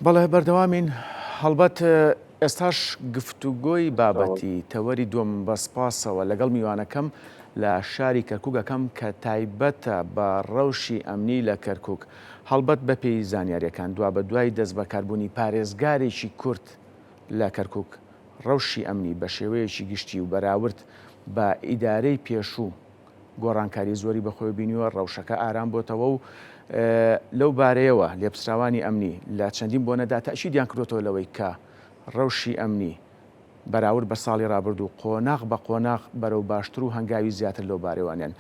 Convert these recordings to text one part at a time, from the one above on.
بەڵێ بەردەوامین هەڵبەت ئێستاش گفتوگۆی بابەتی تەوەری دووەم بە سپاسەوە لەگەڵ میوانەکەم لە شاری کەرکوک ئەکەم کە تایبەتە بە ڕەوشی ئەمنی لە کەرکوک هەڵبەت بەپێی زانیاریەکان دوابەدوای دەستبەکاربوونی پارێزگارێکی کورد لە کەرکوک ڕەوشی ئەمنی بە شێوەیەکی گشتی و بەراورد بە ئیدارەی پێشوو گۆڕانکاری زۆری بەخۆی بینیوە، ڕەوشەکە ئارام بۆتەوە و لەو بارەیەوە لێپرسراوانی ئەمنی لە چەندین بۆنەدا تەئکیدیان کردۆتەوە لەوەی کە ڕەوشی ئەمنی بەراورد بە ساڵی ڕابردوو قۆناغ بە قۆناغ بەرەو باشتر و هەنگاوی زیاتر لەو بارەیەوە ئەنێن.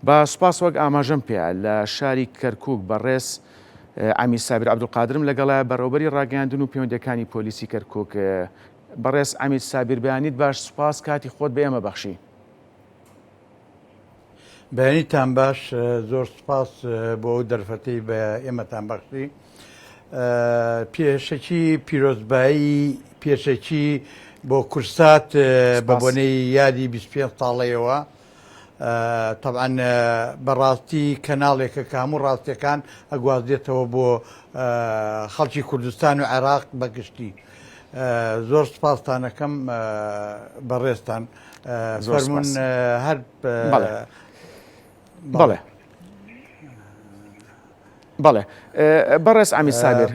بە سوپاس وەک ئاماژەم پێ لە شاری کەرکووک بەڕێز عەمید سابیر عەبدولقادرم لەگەڵایە بەڕێوەبەری ڕاگەیاندن و پەیوەندییەکانی پۆلیسی کەرکووک. بەڕێز عەمید سابیر بەیانیت باش سوپاس کاتی خۆت بە ئێمە بەخشی. بەیانیتان باش زۆر سوپاس بۆ ئەو دەرفەتەی بە ئێمەتان بەخشی پێشەکی پیرۆزبایی پێشەکی بۆ کورسات بە بۆنەی یادی 25 ساڵەیەوە طبعا بەڕاستی کەناڵێکە کە هەموو ڕاستیەکان ئەگوازێتەوە بۆ خەڵکی کوردستان و عێراق بەگشتی زۆر سپاستانەکەم بەڕێزتان فەرمونون هەر بەڵێ بەڵێ بەڵێ بەڕێز ئامی سابر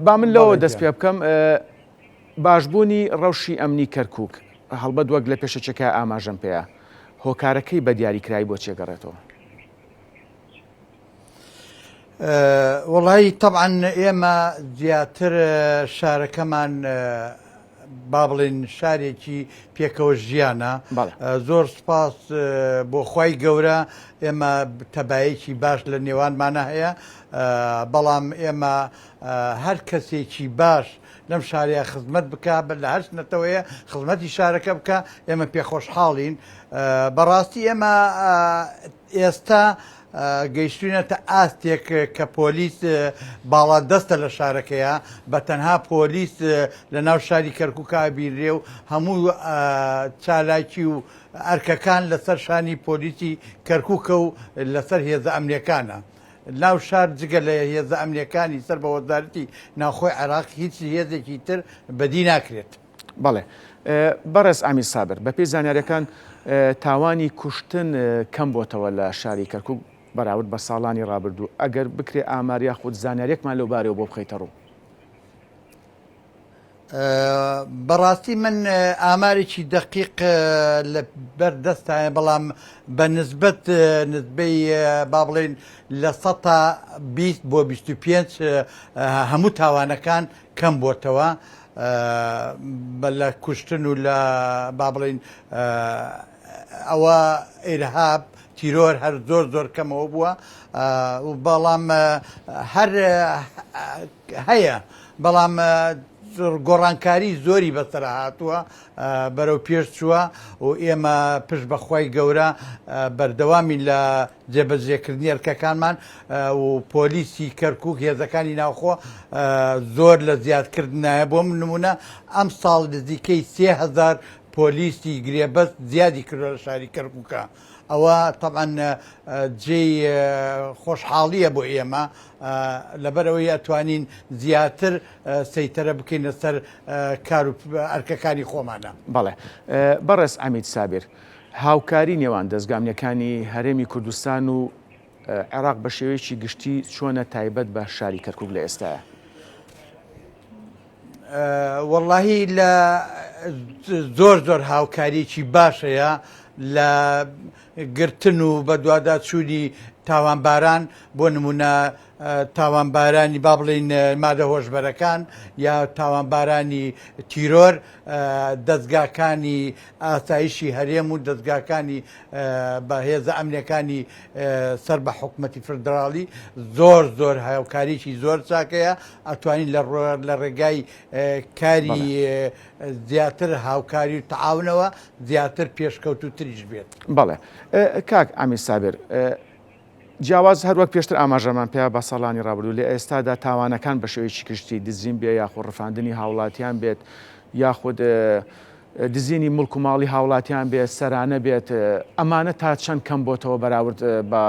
با من لەوە دەست پێ بکەم باشبوونی ڕەوشی ئەمنی کەرکک هەڵبەت وەک لە پێشەچەکە ئاماژەم پێەیە هۆکارەکەی بە دیاریکرای بۆ چێگەڕێتەوە وەڵی تەبعەن ئێمە زیاتر شارەکەمان با بڵێن شارێکی پێکەوە ژیانە زۆر سپاس بۆ خی گەورە ئێمە تەبایەکی باش لە نێوانمانە هەیە بەڵام ئێمە هەر کەسێکی باش لەم شارەیە خزمەت بکە بە لە هەرش نەتەوەیە خزمەتی شارەکە بکە ئێمە پێخۆشحاڵین بەڕاستی ئێمە ئێستا گەیشتوینەتە ئاستێک کە پۆلیس باڵادەستە لە شارەکەیا، بە تەنها پۆلیس لە ناو شاری کەرکوکا ئەبینرێ و هەموو چالاکی و ئەرکەکان لەسەر شانی پۆلیسی کەرکوکە و لەسەر هێزە ئەمنیەکانە. ناو شار جگە لە هێزە ئەمنیەکانی سەر بە وەزارەتی ناوخۆی عێراق هیچ هێزێکی تر بەدی ناکرێت. بەڵێ بەڕێز عەمید سابر، بەپێی زانیاریەکان تاوانی کوشتن کەم بۆتەوە لە شاری کەرکوک بەراورد بە ساڵانی ڕابردوو، ئەگەر بکرێ ئامار یاخود زانیاریەکمان لەو بارەوە بۆ بخەیتە ڕوو. بەڕاستی من ئامارێکی دەقیق لە بەر دەستایە بەڵام بە نسبەت نسبەی با بڵێین لە سەتا 20 بۆ 25 هەموو تاوانەکان کەم بۆتەوە لە کوشتن و لە با بڵین ئەوە ئیرهاب تیرۆر هەر زۆر زۆر کەمەوە بووە بەڵام هەر هەیە بەڵام گۆڕانکاری زۆری بەسەر هاتووە بەرەو پێش چووە و ئێمە پشت بەخوای گەورە بەردەوامی لە جێبەجێکردنی ئەرکەکانمان و پۆلیسی کەرکوک هێزەکانی ناوخۆ زۆر لە زیادکردنایە بۆ نمونە ئەم ساڵ نزیکەی 3000 پۆلیسی گرێبەست زیادی کردوە لە شاری کەرکوکە ئەوە تەبعەن جێی خۆشحاڵیە بۆ ئێمە لەبەرئەوەی ئەتوانین زیاتر سەیتەرە بکەینە سەر کار و ئەرکەکانی خۆمانە. بەڵێ بەڕێز عەمید سابیر، هاوکاری نێوان دەزگا ئەمنیەکانی هەرێمی کوردستان و عێراق بە شێوەیەکی گشتی چۆنە تایبەت بە شاری کەرکوک لە ئێستایا؟ وەڵاهی لە زۆر زۆر هاوکاریی باش هەیە لە گرتن و بەدواداچوونی تاوانباران بۆ نمونە تاوانبارانی با بڵێین مادە هۆشبەرەکان یا تاوانبارانی تیرۆر دەزگاکانی ئاسایشی هەرێم و دەزگاکانی بە هێزە ئەمنیەکانی سەر بە حکومەتی فدراڵی زۆر زۆر هاوکاریی زۆر چاکەیە ئەتوانین لە ڕێگای کاری زیاتر هاوکاری و تەعاونەوە زیاتر پێشکەوتووتریش بێت. بەڵێ کاک عەمید سابر جیاواز هەر وەک پێشتر ئاماژەمان پێ بە ساڵانی ڕابردوو لە ئێستادا تاوانەکان بە شێوەیەکی گشتی دزین بێ یاخود ڕفاندنی هاوڵاتیان بێت یاخود دزینی مڵک و ماڵی هاوڵاتیان بێت سەرانە بێت ئەمانە تا چەند کەم بۆتەوە بەراورد بە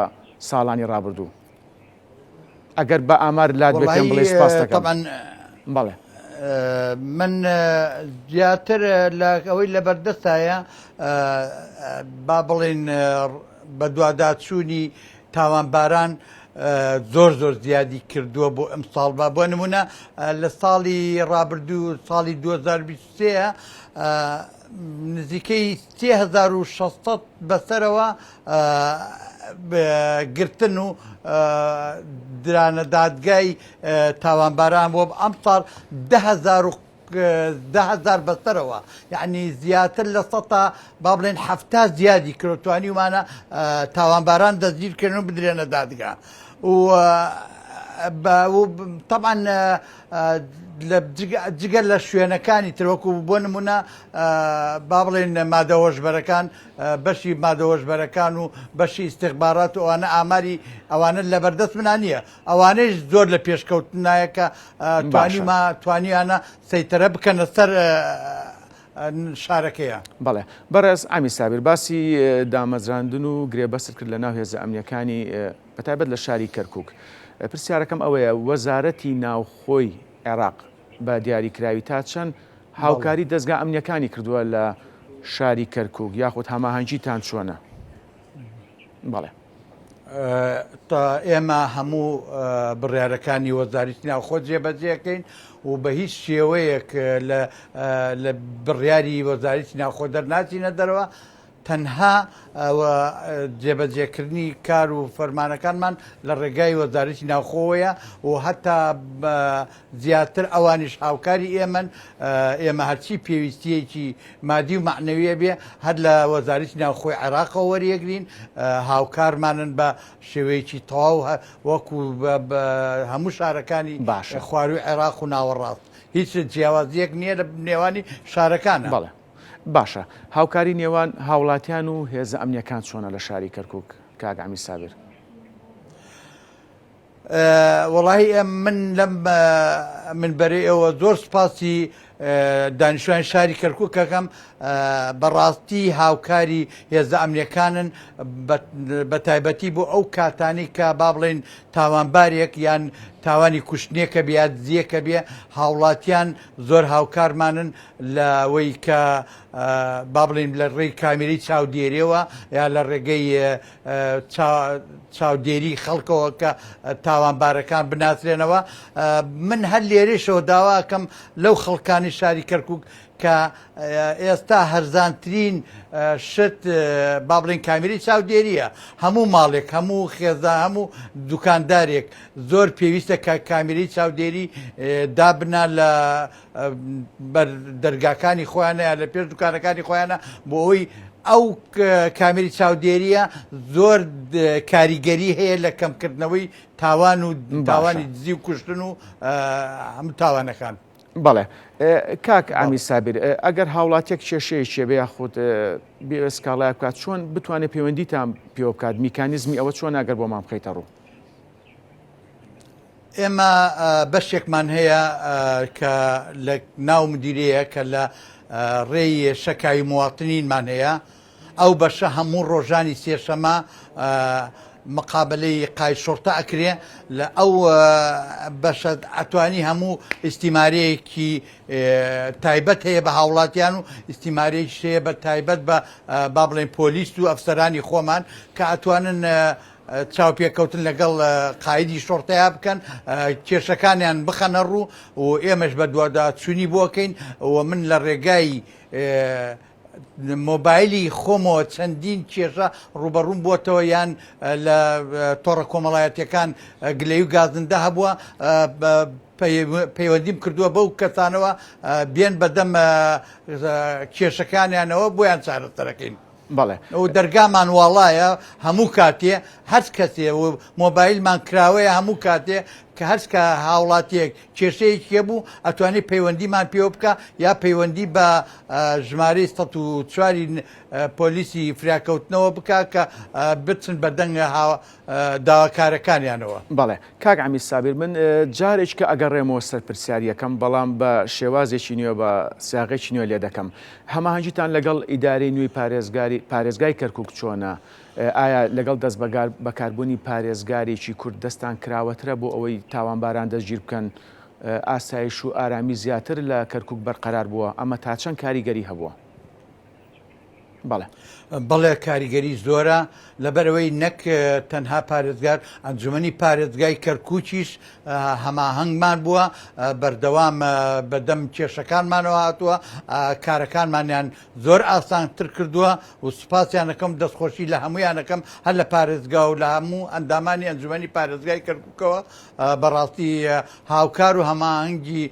ساڵانی ڕابردوو؟ ئەگەر بە ئامار لات بێ پێم بڵێ سپاس دەکەم. بەڵێ. من زیاتر لە ئەوەی لەبەردەستایە با بڵێن بەدواداچوونی تاوانباران زۆر زۆر زیادی کردووە بۆ ئەمساڵ با بۆ نمونە لە ساڵی ڕابردوو ساڵی 2023 نزیکەی 3600 بەسەرەوە گرتن و درانە دادگای تاوانباران بۆ ئەمساڵ 10000 بەسەرەوە یعنی زیاتر لە سەتا با بڵێن 70 زیادی کرد توانیومانە تاوانباران دەستگیرکردن و بدرێنە دادگا و طبعا جگە لە شوێنەکانی ترۆکو بۆ نمونە با بڵێن مادە هۆشبەرەکان بەشی مادە هۆشبەرەکان و بەشی ئیستیخبارات و ئەوانە ئاماری ئەوانە لەبەردەست منا نییە ئەوانەیش زۆر لە پێشکەوتنایە کە توانیما توانیانە سەیتەرە بکەنە سەر شارەکەیە. بەڵێ بەڕێز عەمی سابیر باسی دامەزراندن و گرێبەستت کرد لە ناو هێزە ئەمنیەکانی بەتایبەت لە شاری کەرکوک پرسیارەکەم ئەوەیە وەزارەتی ناوخۆی عێراق بە دیاریکراوی تا چەند هاوکاری دەزگا ئەمنیەکانی کردووە لە شاری کەرکوک یاخود هەماهەنگیتان چۆنە؟ بەڵێ. ئێمە هەموو بڕیارەکانی وەزارەتی ناوخۆ جێبەجێەکەین و بە هیچ شێوەیەک لە بڕیاری وەزارەتی ناوخۆ دەرناچینە دەرەوە تەنها جێبەجێکردنی کار و فەرمانەکانمان لە ڕێگای وەزارەتی ناوخۆوەیە و هەتا زیاتر ئەوانیش هاوکاری ئێمەن، ئێمە هەرچی پێویستییەکی مادی و مەعنەویە بێ هەر لە وەزارەتی ناوخۆی عێراقەوە وەریەگرین، هاوکارمانن بە شێوەیەکی تەواو وەکو هەموو شارەکانی باشە. خوارووی عێراق و ناوەڕاست هیچ جیاوازییەک نییە لە نێوانی شارەکانە. بەڵێ باشە هاوکاری نێوان هاوڵاتیان و هێزە ئەمنیەکان چۆنە لە شاری کەرکوک کاک عەمی سابیر؟ وەڵاهی من لەم منبەرەی ئێوە زۆر سوپاسی دانیشتوانی شاری کەرکوک ئەکەم بەڕاستی هاوکاری هێزە ئەمنیەکانن بە تایبەتی بۆ ئەو کاتانی کە با بڵێن تاوانبارێک یان تاوانی کوشتنێکە بێ یا دزیەکە بێ هاوڵاتیان زۆر هاوکارمانن لەوەی کە با بڵێن لە ڕێی کامیرەی چاودێریەوە یا لە ڕێگەی چاودێری خەڵکەوە کە تاوانبارەکان بناسرێنەوە من هەر لێرەشەوە داواکەم لەو خەڵکانی شاری کەرکک کە ئێستا هەرزانترین شت با بڵێن کامیری چاودێریە هەموو ماڵێک هەموو خێزان هەموو دوکاندارێک زۆر پێویستە کە کامیری چاودێری دابنا لە بەر دەرگاکانی خۆیانە یا لە پێش دوکانەکانی خۆیانە بۆ ئەوەی ئەو کامێری چاودێریە زۆر کاریگەری هەیە لە کەمکردنەوەی تاوان و تاوانی دزی و کوشتن و هەموو تاوانەکان. بەڵێ کاک ئامی سابیر ئەگەر هاوڵاتیەک کێشەیەکی بێ یاخود بێ سکاڵای بکات چۆن بتوانێت پەیوەندیتان پێوە بکات میکانیزمی ئەوە چۆن ئەگەر بۆمان بخەیتە ڕوو؟ ئێمە بەشێکمان هەیە کە لە ناو مدیرەیە کە لە ڕێی شەکاوی مواطنینمان هەیە ئەو بەشە هەموو ڕۆژانی سێشەمە مقابلەی قای شڕتە ئەکرێ لە ئەو بەشە ئەتوانی هەموو ئیستیمارەیەکی تایبەت هەیە بە هاوڵاتیان و ئیستیمارەیەکیش هەیە بە تایبەت بە با بڵێن پۆلیس و ئەفسەرانی خۆمان کە ئەتوانن چاوپێکەوتن لەگەڵ قایدی شۆڕتەیا بکەن، کێشەکانیان بخەنە ڕوو و ئێمەش بەدواداچوونی بۆ ئەکەین و من لە ڕێگای مۆبایلی خۆمەوە چەندین کێشە ڕووبەڕووم بووەتەوە یان لە تۆڕە کۆمەڵایەتیەکان گلەیی و گازندە هەبووە پەیوەندیم کردووە بەو کەسانەوە بێن بەدەم کێشەکانیانەوە بۆیان چارەسەرەکەین. بەڵێ. و دەرگامان واڵایە هەموو کاتێ هەرچ کەسێ و مۆبایلمان کراوەیە هەموو کاتێ کە هەرچ کە هاوڵاتیەک کێشەیەکی هەبوو ئەتوانێ پەیوەندیمان پێوە بکا یا پەیوەندی بە ژمارەی 104 پۆلیسی فریاکەوتنەوە بکا کە بچن بە دەنگ داواکارەکانیانەوە. بەڵێ کاک عەمید سابیر من جارێکە ئەگەڕێمەوە سەر پرسیاریەکەم بەڵام بە شێوازێکی نوێ بە سیاغێکی نوێ لێ دەکەم هەماهەنگیتان لەگەڵ ئیدارەی نوێی پارێزگاری پارێزگای کەرکوک چۆنە؟ ئایا لەگەڵ دەست بەکاربوونی پارێزگارێکی کورد دەستان کراوەترە بۆ ئەوەی تاوانباران دەستگیر بکەن، ئاسایش و ئارامی زیاتر لە کەرکوک بەرقەرار بووە، ئەمە تا چەند کاریگەری هەبووە؟ بەڵێ. بەڵێ کاریگەری زۆرە، لەبەرئەوەی نەک تەنها پارێزگار، ئەنجومەنی پارێزگای کەرکوکیش هەماهەنگمان بووە، بەردەوام بەدەم کێشەکانمانەوە هاتووە، کارەکانمانیان زۆر ئاسانتر کردووە و سوپاسیان ئەکەم و دەستخۆشی لە هەموویان ئەکەم هەر لە پارێزگا و لە هەموو ئەندامانی ئەنجومەنی پارێزگای کەرکوکەوە بەڕاستی هاوکار و هەماهەنگی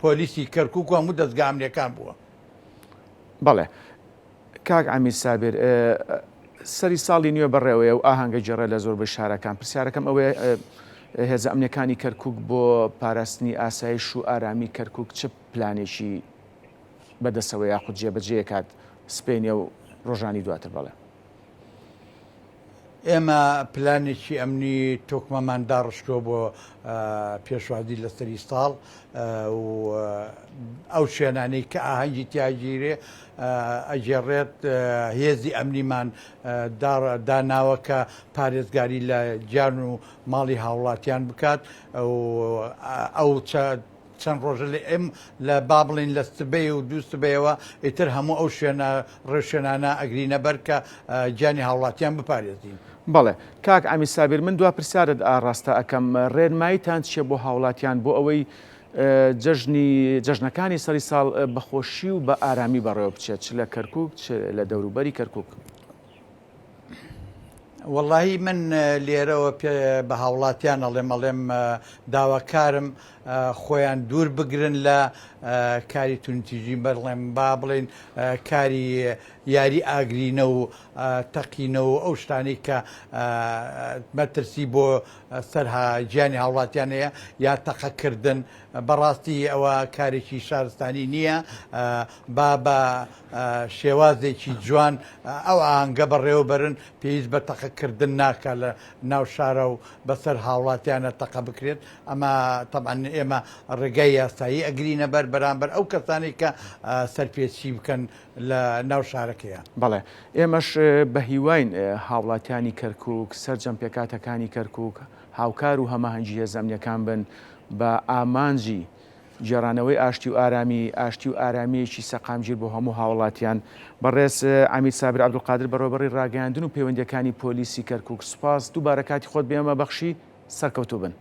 پۆلیسی کەرکوک و هەموو دەزگا ئەمنیەکان بووە. بەڵێ کاک عەمید سابیر سەری ساڵی نوێ بەڕێوەیە و ئاهەنگە گێڕێ لە زۆربەی شارەکان پرسیارەکەم ئەوەیە هێزە ئەمنیەکانی کەرکوک بۆ پاراستنی ئاسایش و ئارامی کەرکوک چ پلانێکی بەدەسەوە یاخود جێبەجێ کات سپێنێ و ڕۆژانی دواتر بەڵێ. ئێمە پلانێکی ئەمنی تۆکمەمان داڕشتووە بۆ پێشوازی لە سەری ساڵ و ئەو شوێنانەی کە ئاهەنگی تیاگیرێ ئەگێڕێت هێزی ئەمنیمان داناوە کە پارێزگاری لە گیان و ماڵی هاوڵاتیان بکات و ئەو چەند ڕۆژە لە ئێم لە با بڵێین لە سبەی و دوو سبەیەوە ئیتر هەموو ئەو شوێنە ڕێوشوێنانە ئەگرینە بەر کە گیانی هاوڵاتیان بپارێزین. بەڵێ کاک عەمید سابیر من دوا پرسیارت ئاڕاستە ئەکەم ڕێنماییتان چیە بۆ هاوڵاتیان بۆ ئەوەی جەژنی جەژنەکانی سەری ساڵ بە خۆشی و بە ئارامی بەڕێوە بچێت چ لە کەرکوک چ لە دەوروبەری کەرکوک؟ وەڵاهی من لێرەوە پێ بە هاوڵاتیان ئەڵێم ئەڵێم داواکارم خۆیان دوور بگرن لە کاری توندتیژی بەڵێم با بڵێن کاری یاری ئاگرینە و تەقینە و ئەو شتانەی کە مەترسی بۆ سەر گیانی هاوڵاتیان هەیە یا تەقەکردن بەڕاستی ئەوە کارێکی شارستانی نییە با بە شێوازێکی جوان ئەو ئاهەنگە بەڕێوەبەرن، پێویست بە تەقەکردن ناکات لە ناو شارا و بەسەر هاوڵاتیانە تەقە بکرێت، ئەمە تەبعەن ئێمە ڕێگای یاسایی ئەگرینە بەر بەرامبەر ئەو کەسانەی کە سەرپێچی بکەن لە ناو شارەکەیا. بەڵێ ئێمەش بە هیواین هاوڵاتیانی کەرکوک، سەرجەم پێکهاتەکانی کەرکوک هاوکار و هەماهەنگی هێزە ئەمنیەکان بن بە ئامانجی گێڕانەوەی ئاشتی و ئارامی، ئاشتی و ئارامییەکی سەقامگیر بۆ هەموو هاوڵاتیان. بەڕێز عەمید سابر عەبدولقادر بەڕێوەبەڕی ڕاگەیاندن و پەیوەندییەکانی پۆلیسی کەرکوک سوپاس دووبارە کاتی خۆت بە ئێمە بەخشی، سەرکەوتوو بن.